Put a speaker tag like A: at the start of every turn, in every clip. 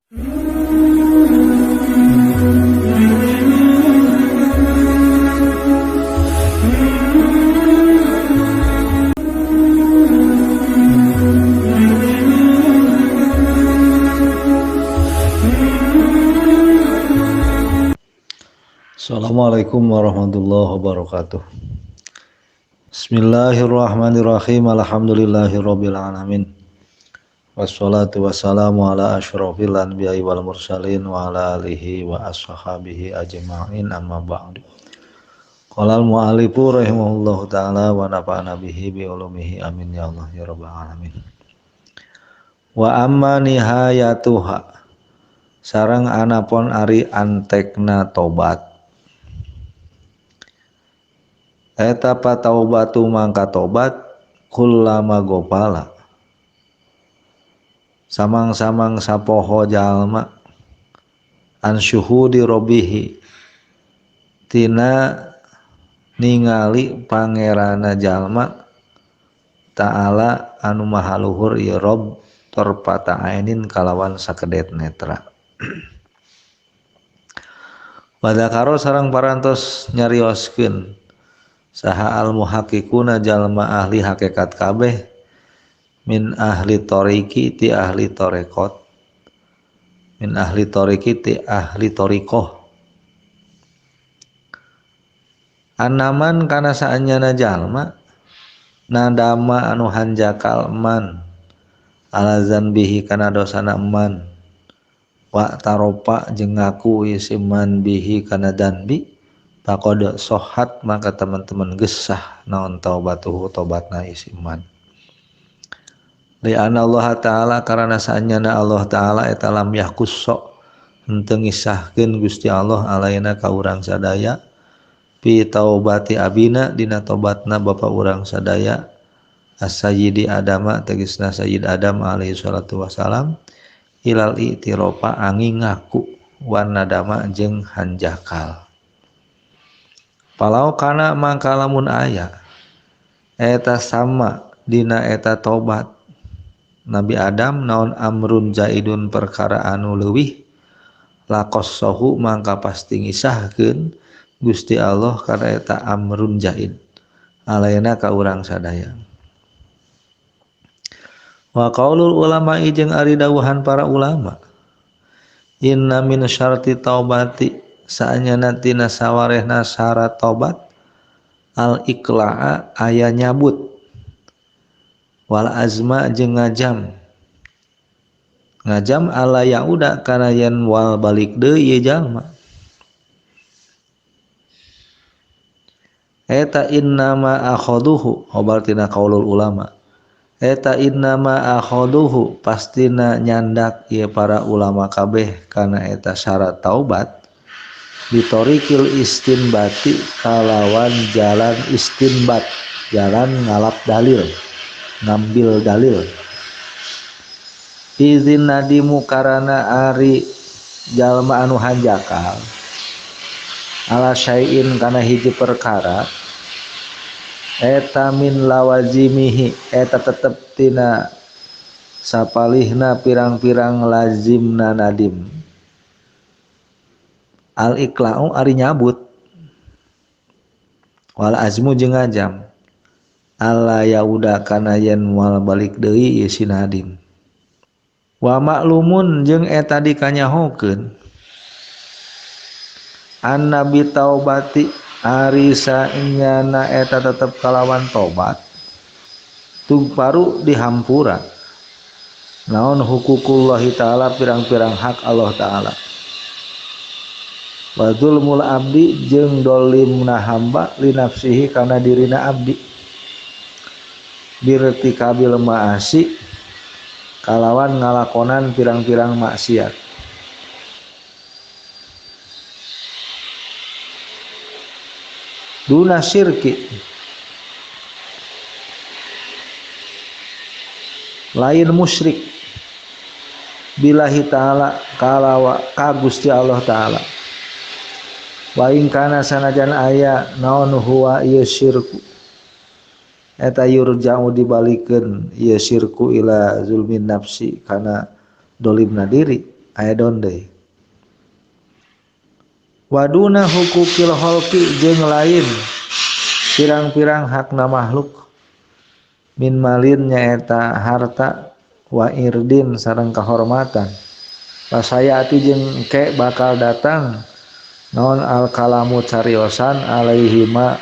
A: Assalamualaikum warahmatullahi wabarakatuh. Bismillahirrahmanirrahim. Alhamdulillahirabbil alamin. Wassalatu wassalamu ala asyrafil anbiya'i wal mursalin wa ala alihi wa ashabihi ajma'in, amma ba'du. Qala al mu'allifu rahimahullahu ta'ala wa nafa'ana bihi bi ulumihi, amin ya Allah ya rabbal alamin. Wa amma nihayatuha, sareng anapun ari antekna tobat. Eta pataubatu mangka tobat kullama gopala, samang-samang sapoho jalma an syuhudi robihi tina ningali pangerana jalma ta'ala anu maha luhur ieu Rob torpata ainin kalawan sakedet netra. Wadakaro sareng parantos nyarioskeun saha al muhaqqiquna jalma ahli hakikat kabeh min ahli toriki ti ahli torekot, min ahli toriki ti ahli torikoh, anaman kana saanyana jalma nadama anu hanjakal man ala zanbihi kana dosana man wa taropa jeung ngaku ieu man bihi kana danbi faqad sohat, maka teman-teman gesah naon taubatuhu tobatna ieu man. Li anna Allah ta'ala karana saanyana Allah ta'ala eta lam yahkusso henteu ngisahkeun Gusti Allah alaina ka urang sadaya fi taubati abina dina tobatna bapa urang sadaya as-sayyidi Adama tegasna Sayyid Adam alaihi salatu wasalam ilal i'tirofa angin ngaku wan nadama jeung hanjakal. Palau kana mangka lamun aya eta sama dina eta tobat Nabi Adam naon amrun zaidun perkara anu leuwih laqassahu mangka pasti ngisahkeun Gusti Allah kana eta amrun zaid alaina ka urang sadaya. Wa qaulul ulama jeung ari dawuhan para ulama inna min syarti taubati saanyana tina sawarehna syarat tobat al iqla'a aya nyabut wal azma jeung ngajam ngajam ala yauda kana yen wal balik deui ieu jalma eta innama akhaduhu obar tina qaulul ulama eta innama akhaduhu pastina nyandak ieu para ulama kabeh kana eta syarat taubat bitorikil istinbati kalawan jalan istinbat, jalan ngalap dalil, ngambil dalil. Izin nadimu karana ari jalma anu hanjakal ala syai'in kana hiji perkara eta min lawazimihi eta tetep tina sapalihna pirang-pirang lazimna nadim. Al iqla'u ari nyabut wal azmu jeung ngajam alla yauda kana yen moal balik deui ieu si nadim. Wa maklumun jeung eta dikanyahokeun annabi taubati ari saenyana eta tetep kalawan tobat tugparu dihampura naon hukukullahi ta'ala pirang-pirang hak Allah ta'ala wa zulmul abdi jeung dolimna hamba li nafsihi kana dirina abdi birtikabil ma'asi kalawan ngalakonan pirang-pirang maksiat. Duna syirki lain musyrik billahi ta'ala kalawa ka Gusti Allah ta'ala wa in kana sanajan aya naon huwa ieu syirku eta yurja'u dibalikeun ieu syirku ila zulmin nafsi kana dolimna diri Aedon deui. Waduna hukukil khalqi jeung lain pirang-pirang hakna makhluk min malin nyaeta harta wa irdin sareng kahormatan. Pasayati jeung engke bakal datang naon al kalamu cariosan alaihima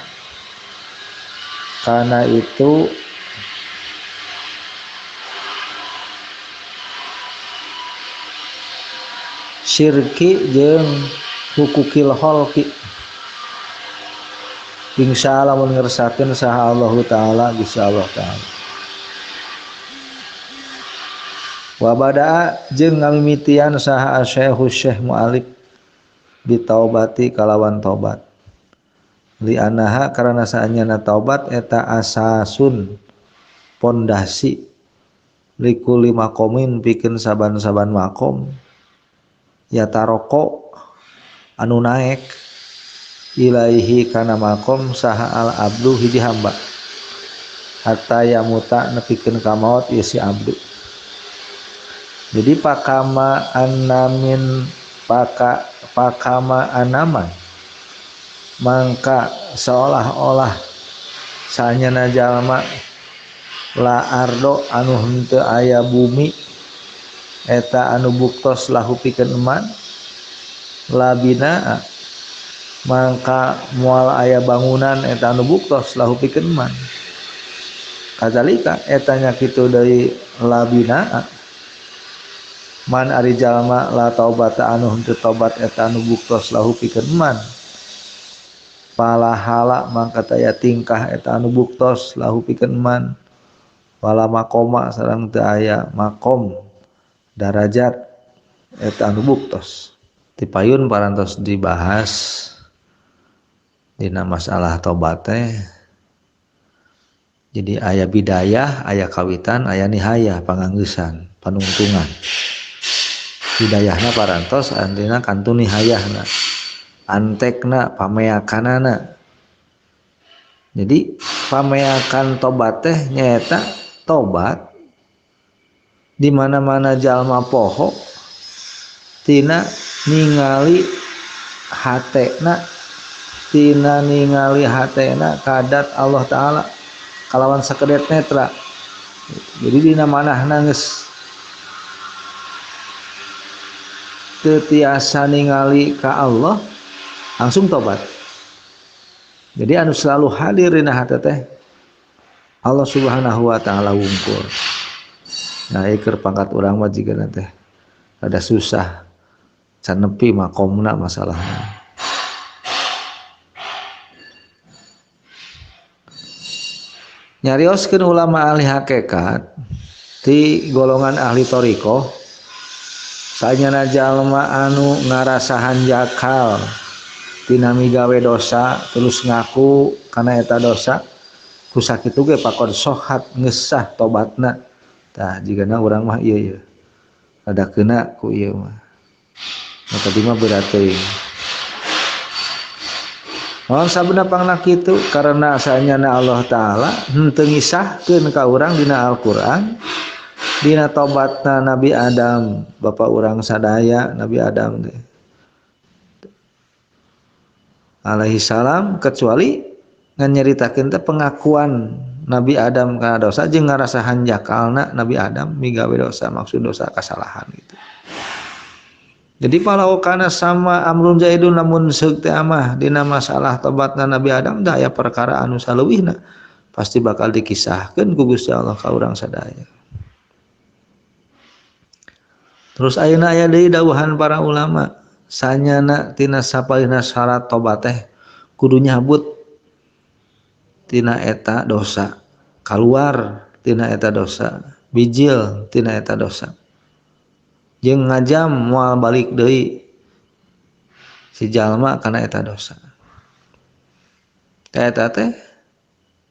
A: kana itu syirki jeung hukukil khalqi. Insyaallah mun ngersakeun saha Allahu taala Gusti Allah taala. Wa badaa jeung ngamimitian saha asy-syaikhu Syekh Mu'alif bitaubati kalawan taubat. Li anaha karana saanyana taubat eta asasun pondasi likuli maqamin pikeun saban-saban makom ya taroko anu naek ilaihi kana makom saha al abdu hiji hamba hatta yamuta nepikeun ka maot ieu si abdu. Jadi pakama anamin pakama anaman mangka seolah-olah sanyana jalma la ardo anu henteu aya bumi eta anu buktos lahu pikeun eman labina mangka moal aya bangunan eta anu buktos lahu pikeun eman. Kadzalika eta nya kitu deui labina man ari jalma la taubata anu henteu tobat eta anu buktos lahu pikeun eman palahala mangka taya tingkah eta anu buktos lahu pikeun eman wala maqoma sareng teu aya makom darajat eta anu buktos. Tipayun parantos dibahas dina masalah tobat teh. Jadi aya bidayah, aya kawitan, aya nihayah panganggeusan, panungtungan. Bidayahna parantos antina kantun nihayahna, antekna, pameakanana. Jadi pameakan tobat teh nyaeta tobat di mana-mana jalma poho tina ningali hatena, tina ningali hatena kadat Allah Ta'ala kalawan sakedet netra. Jadi dina manahna geus teu tiasa ningali ka Allah langsung tobat. Jadi anu selalu hadir dina hate teh Allah Subhanahu wa taala wungkul. Nah, ieu keur pangkat urang mah jigana teh rada susah can nepi makomna masalahna. Nyarioskeun ulama ahli hakikat ti golongan ahli thariqah sanyana jalma anu ngarasa hanjakal tina migawe dosa terus ngaku kana eta dosa ku sakitu ge pakon sohat ngesah tobatna. Tah jigana urang mah ieu ieu rada keuna ku ieu mah. Nah, tadi mah berat teuing. Naon sabena pangna kitu karena sanyana Allah Ta'ala henteu ngisahkeun ka urang dina Al-Qur'an dina tobatna Nabi Adam, bapak urang sadaya Nabi Adam teh alaihi salam, kecuali ngan nyaritakeun teh pengakuan Nabi Adam kana dosa jeung ngarasa hanjakalna Nabi Adam migawe dosa, maksud dosa kasalahan gitu. Jadi palau kana sama amrun zaidun lamun seuk teh amah dina masalah tobatna Nabi Adam dah aya perkara anu saleuwihna pasti bakal dikisahkeun ku Gusti Allah ka urang sadaya. Terus ayeuna aya deui dawuhan para ulama sanyana tina sapalihna syarat tobat teh kudu nyabut tina eta dosa, kaluar tina eta dosa, bijil tina eta dosa. Jeung ngajam moal balik deui si jalma kana eta dosa. Eta teh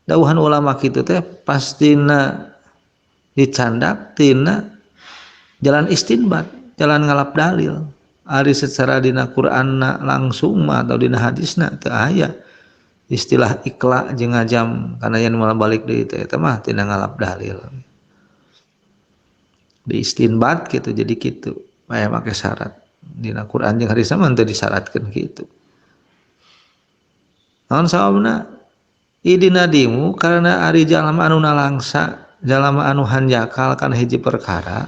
A: dawuhan ulama kitu teh pastina dicandak tina jalan istinbat, jalan ngalap dalil. Ari secara dina Qur'anna langsung mah atau dina hadisna teu aya istilah ikla jeung ngajam kana yen moal balik deui teh eta mah tina ngalap dalil. Di istinbat gitu jadi gitu. Aya make syarat dina Quran jeung hadis mah teu disyaratkeun kitu. Naon sababna? Idina dimu karena ari jalma anu nalangsa, jalma anu hanjakal kana hiji perkara,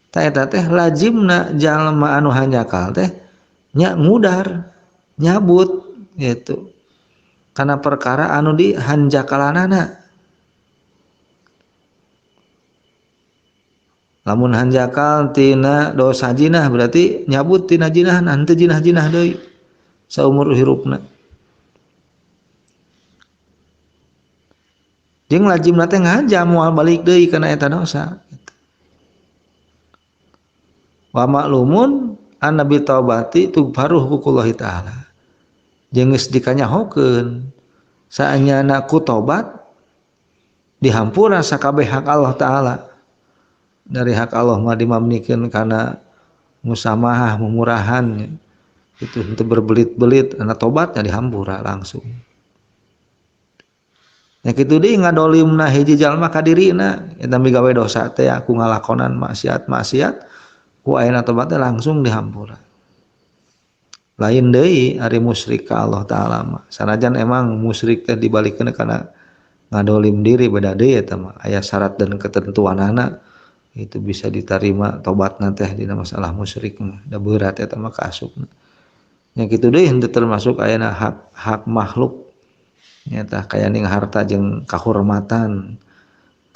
A: ta eta teh lazimna jalma anu hanjakal teh nya ngudar, nyabut gitu. Karena perkara anu di hanjakalanana. Lamun hanjakal tina dosa jinah berarti nyabut tina jinah, henteu jinah-jinah deui saumur hirupna. Jeung lazimna teh ngaja moal balik deui kana eta dosa. Wa ma'lumun annabi taubati tughfaru huququllahi ta'ala. Jeung geus dikanyahokeun saenyana ku tobat dihampura sakabeh hak Allah ta'ala. Dari hak Allah mah dimamnikeun kana musamahah, memurahan itu henteu berbelit-belit, ana tobatnya dihampura langsung. Nya kitu deui ngadolimna hiji jalma ka dirina, eta migawe dosa teh aku ngalakonan maksiat-maksiat, ku ayeuna tobat teh langsung dihampura. Lain deui ari musyrik ka Allah ta'ala mah. Sanajan emang musyrik teh dibalikeun kana ngadolim diri beda deui eta mah, aya syarat dan ketentuanana itu bisa diterima tobatna teh dina masalah musyrik mah, da berat eta mah kaasupna. Nya kitu deui henteu termasuk ayana hak makhluk. Nyata kaya ning harta jeung kahormatan,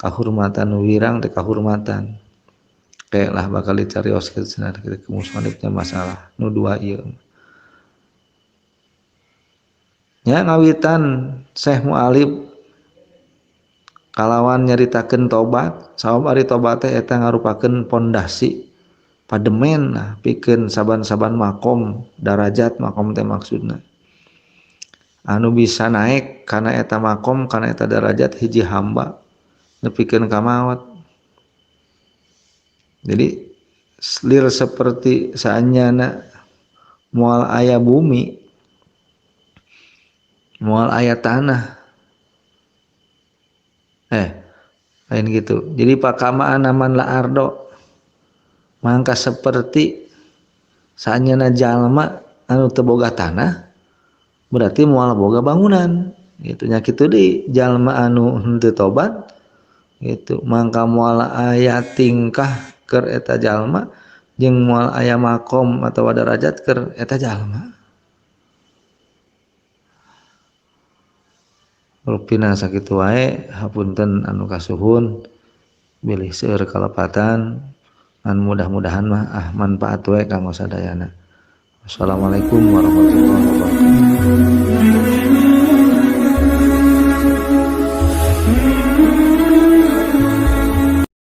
A: kahormatan wirang teh kahormatan. Kayak lah bakal dicarioskeun cenah kitu ke musonifnya masalah nu dua ieu. Nya ngawitan Syekh Mu'alib kalawan nyaritakeun tobat, sabab ari tobat teh eta ngarupakeun pondasi pademen lah pikeun saban-saban makom, darajat makom teh maksudna. Anu bisa naik kana eta makom, kana eta darajat hiji hamba nepikeun ka maot. Jadi lir seperti saanyana moal aya bumi, moal aya tanah. Lain gitu. Jadi pakama anaman la ardo mangka seperti saanyana jalma anu teu boga tanah berarti moal boga bangunan gitu nya. Kitu deui jalma anu henteu tobat gitu mangka moal aya tingkah keur eta jalma jeung moal aya makom atawa darajat keur eta jalma. Rupina sakitu wae, hapunten anu kasuhun bilih seueur kalepatan, an mudah-mudahan mah manfaat wae kanggo sadayana. Assalamualaikum warahmatullahi wabarakatuh.